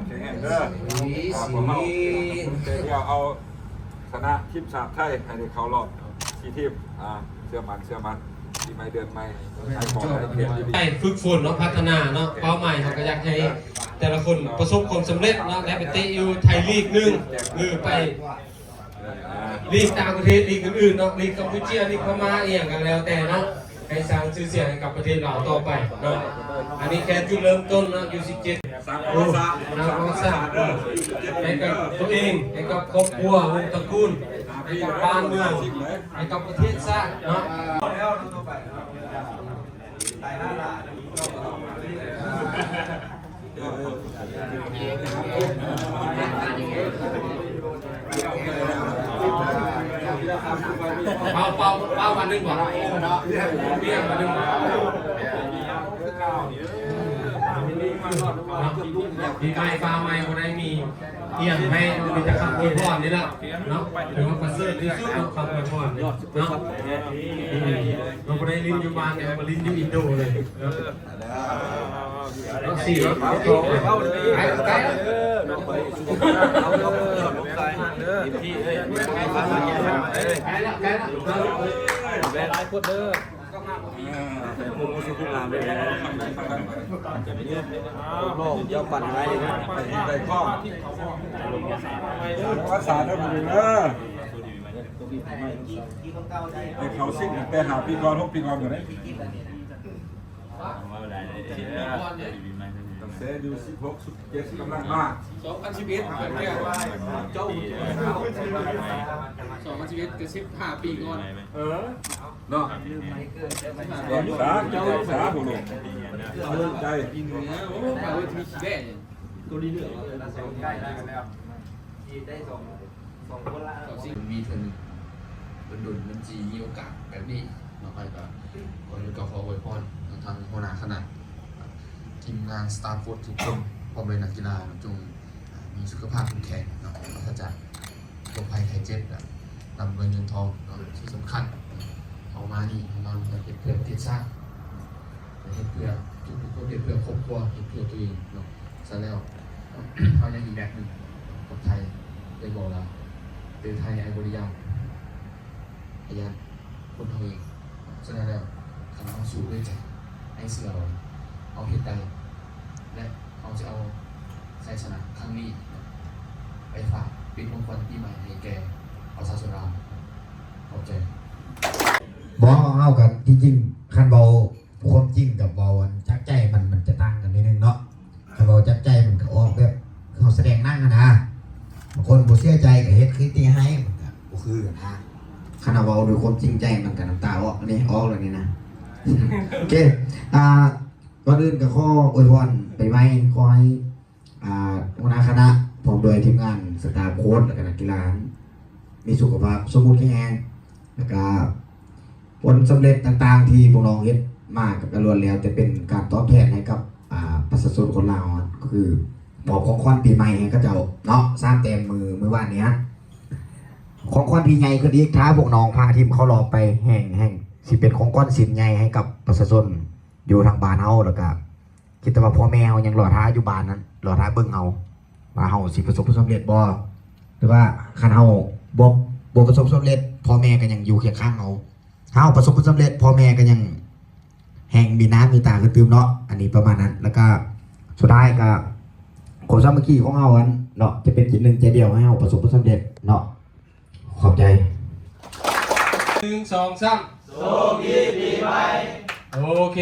ແຂງແຮງເດີ ພວກເຮົາຈະດຽວເອົາຊະນະທີມຊາດໄທໃຫ້ໄດ້ເຂົ້າຮອບສີ່ທີມ. ເຊື່ອໝັ້ນ ເຊື່ອໝັ້ນ ປີໃໝ່ເດືອນໃໝ່ ໃຫ້ຂໍໃຫ້ເພງຢູ່ດີ ໄດ້ຝຶກຝົນເນາະ ພັດທະນາເນາະ ເປົ້າໝາຍເຮົາກໍຢາກໃຫ້ແຕ່ລະຄົນປະສົບຄວາມສຳເລັດເນາະ ໄດ້ໄປເຕະຢູ່ໄທລີກໜຶ່ງ ຫຼືໄປ ລີກຕ່າງປະເທດ ລີກອື່ນໆເນາະ ລີກກຳປູເຈຍ ລີກພະມ້າ ອີ່ຫຍັງກໍແລ້ວແຕ່ເນາະ ໃຫ້ສ້າງຊື່ສຽງໃຫ້ກັບປະເທດລາວຕໍ່ໄປເນາະ. ອັນນີ້ແຄ່ຈຸດເລີ່ມຕົ້ນເນາະ ຢູສິບເຈັດ ສ້າງປະຫວັດສາດ ສ້າງປະຫວັດສາດເນາະ ໃຫ້ກັບຕົວເອງ ໃຫ້ກັບຄອບຄົວ ວົງຕະກູນ ໃຫ້ກັບບ້ານເມືອງ ໃຫ້ກັບປະເທດຊາດເນາະ. ເປົ່າ ເປົ່າ ເປົ່າອັນໜຶ່ງບໍ່? ເປັນອັນໜຶ່ງບໍ່? ປີກາຍຟ້າໃໝ່ບໍ່ໄດ້ມີ ອີ່ຫຍັງໃຫ້ ມີແຕ່ຄຳອວຍພອນນີ້ລະເນາະ ຖືວ່າປະເສີດທີ່ສຸດເນາະ ຄຳອວຍພອນເນາະ. ເຮົາບໍ່ໄດ້ຫຼິ້ນຢູ່ບ້ານ ແຕ່ວ່າມາຫຼິ້ນຢູ່ອິນໂດເລີຍເນາະ. ເອົາ ສີ່ເນາະ ໄປ ໄປ ໄປ ຫຼາຍຄົນເດີ. ໂລກດຽວປັນໄວ້ ໄດ້ກ້ອງ ພາສາເດີ ເດີ ໃຫ້ເຂົາຊິງຕັ້ງແຕ່ຫ້າປີກ່ອນ ຫົກປີກ່ອນກໍໄດ້ ຕັ້ງແຕ່ຢູ່ສິບຫົກ ສິບເຈັດ ກຳລັງມາ ສອງພັນສິບເອັດ ເຈົ້າ ສອງພັນສິບເອັດ ກໍສິບຫ້າປີກ່ອນ ເອີ ເນາະ ເຈົ້າ ເຈົ້າ ເຈົ້າ ຜູ້ນີ້ ເອົາໃຈ ປີເໜືອ ໂອ້ ພາວເວີ ມີຂີ້ແບ້ ຕົວນີ້ເຫຼືອ ໃກ້ແລ້ວ ໄດ້ສອງ ສອງຄົນລະ ເອົາຊິ ມີເທື່ອໜຶ່ງ ດົນໆ ມັນຊິມີໂອກາດແບບນີ້ເນາະ. ຂ້ອຍກໍ ຂ້ອຍກໍຂໍອວຍພອນທາງຫົວໜ້າຄະນະ ທີມງານສະຕາຟໂຄ້ດທຸກຄົນ ພ້ອມດ້ວຍນັກກິລາ ຈົ່ງ ອ່າ ມີສຸຂະພາບເຂັ້ມແຂງເນາະ ປາສະຈາກໂລກໄພໄຂ້ເຈັບ ແລະ ລ່ຳລວຍເງິນທອງເນາະ. ທີ່ສຳຄັນ ເຮົາມານີ້ ເຮົາມາເພື່ອເຮັດເພື່ອປະເທດຊາດ ເຮັດເພື່ອທຸກໆຄົນ ເຮັດເພື່ອຄອບຄົວ ເຮັດເພື່ອຕົວເອງເນາະ. ສະນັ້ນແລ້ວ ເຮົາຍັງອີກແມັດໜຶ່ງກັບໄທ ໄດ້ບອກລາວ ເຕີໄທ ໄອ້ບໍ່ໄດ້ຢ້ານ ໄອ້ຢ້ານຄົນເຮົາເອງ. ສະນັ້ນແລ້ວ ຄັນເຮົາສູ້ດ້ວຍໃຈ ໃຫ້ເຊື່ອເຮົາ ເຮົາເຮັດໄດ້ ແລະ ເຮົາຈະເອົາໄຊຊະນະຄັ້ງນີ້ໄປຝາກເປັນຂອງຂວັນປີໃໝ່ໃຫ້ແກ່ປະຊາຊົນລາວ. ຂອບໃຈ. ບໍ່ ເຮົາກໍ ທີ່ຈິງ ຄັນເວົ້າຄວາມຈິງກັບເວົ້າອັນຈາກໃຈ ມັນ ມັນຈະຕ່າງກັນໜ້ອຍໜຶ່ງເນາະ. ຄັນເວົ້າຈາກໃຈມັນກໍອອກແບບເຮົາສະແດງໜັງຫັ້ນນະ ບາງຄົນບໍ່ເຊື່ອໃຈກໍເຮັດຄືຕີໄຫ້ ມັນກໍບໍ່ຄືກັນນະ. ຄັນເຮົາເວົ້າດ້ວຍຄວາມຈິງໃຈ ມັນກໍນ້ຳຕາອອກນີ້ ອອກແລ້ວນີ້ນະ. ໂອເຄ ອ່າ ກ່ອນອື່ນກໍຂໍອວຍພອນປີໃໝ່ ຂໍໃຫ້ ອ່າ ຫົວໜ້າຄະນະ ພ້ອມດ້ວຍທີມງານສະຕາຟໂຄ້ດ ແລະ ກໍນັກກິລາ ມີສຸຂະພາບສົມບູນແຂງແຮງ ແລ້ວກໍ ຜົນສຳເລັດຕ່າງໆທີ່ພວກນ້ອງເຮັດມາກໍລ້ວນແລ້ວແຕ່ເປັນການຕອບແທນໃຫ້ກັບ ອ່າ ປະຊາຊົນຄົນລາວ ກໍຄືມອບຂອງຂວັນປີໃໝ່ໃຫ້ເຂົາເຈົ້າເນາະ ສາມແຕ້ມມື້ ມື້ວານນີ້. ຂອງຂວັນທີ່ໃຫຍ່ຂຶ້ນອີກ ຖ້າພວກນ້ອງຜ່ານທີມເຂົ້າຮອບໄປ ແຮ່ງ ແຮ່ງຊິເປັນຂອງຂວັນຊິ້ນໃຫຍ່ໃຫ້ກັບປະຊາຊົນຢູ່ທາງບ້ານເຮົາ ແລ້ວກໍ ຄິດແຕ່ວ່າພໍ່ແມ່ເຮົາຍັງລໍຖ້າຢູ່ບ້ານນັ້ນ ລໍຖ້າເບິ່ງເຮົາວ່າເຮົາຊິປະສົບຜົນສຳເລັດບໍ່ ຫຼືວ່າຄັນເຮົາບໍ່ ບໍ່ປະສົບຜົນສຳເລັດ ພໍ່ແມ່ກໍຍັງຢູ່ຄຽງຂ້າງເຮົາ. ຖ້າເຮົາປະສົບຜົນສຳເລັດ ພໍ່ແມ່ກໍຍັງແຮ່ງມີໜ້າມີຕາຂຶ້ນຕື່ມເນາະ. ອັນນີ້ປະມານນັ້ນ ແລ້ວກໍສຸດທ້າຍກໍຄວາມສາມັກຄີຂອງເຮົາຫັ້ນເນາະ ຈະເປັນຈິດໜຶ່ງໃຈດຽວໃຫ້ເຮົາປະສົບຜົນສຳເລັດເນາະ. ຂອບໃຈ. ໜຶ່ງ ສອງ ສາມ ໂຊກດີປີໃໝ່. ໂອເຄ.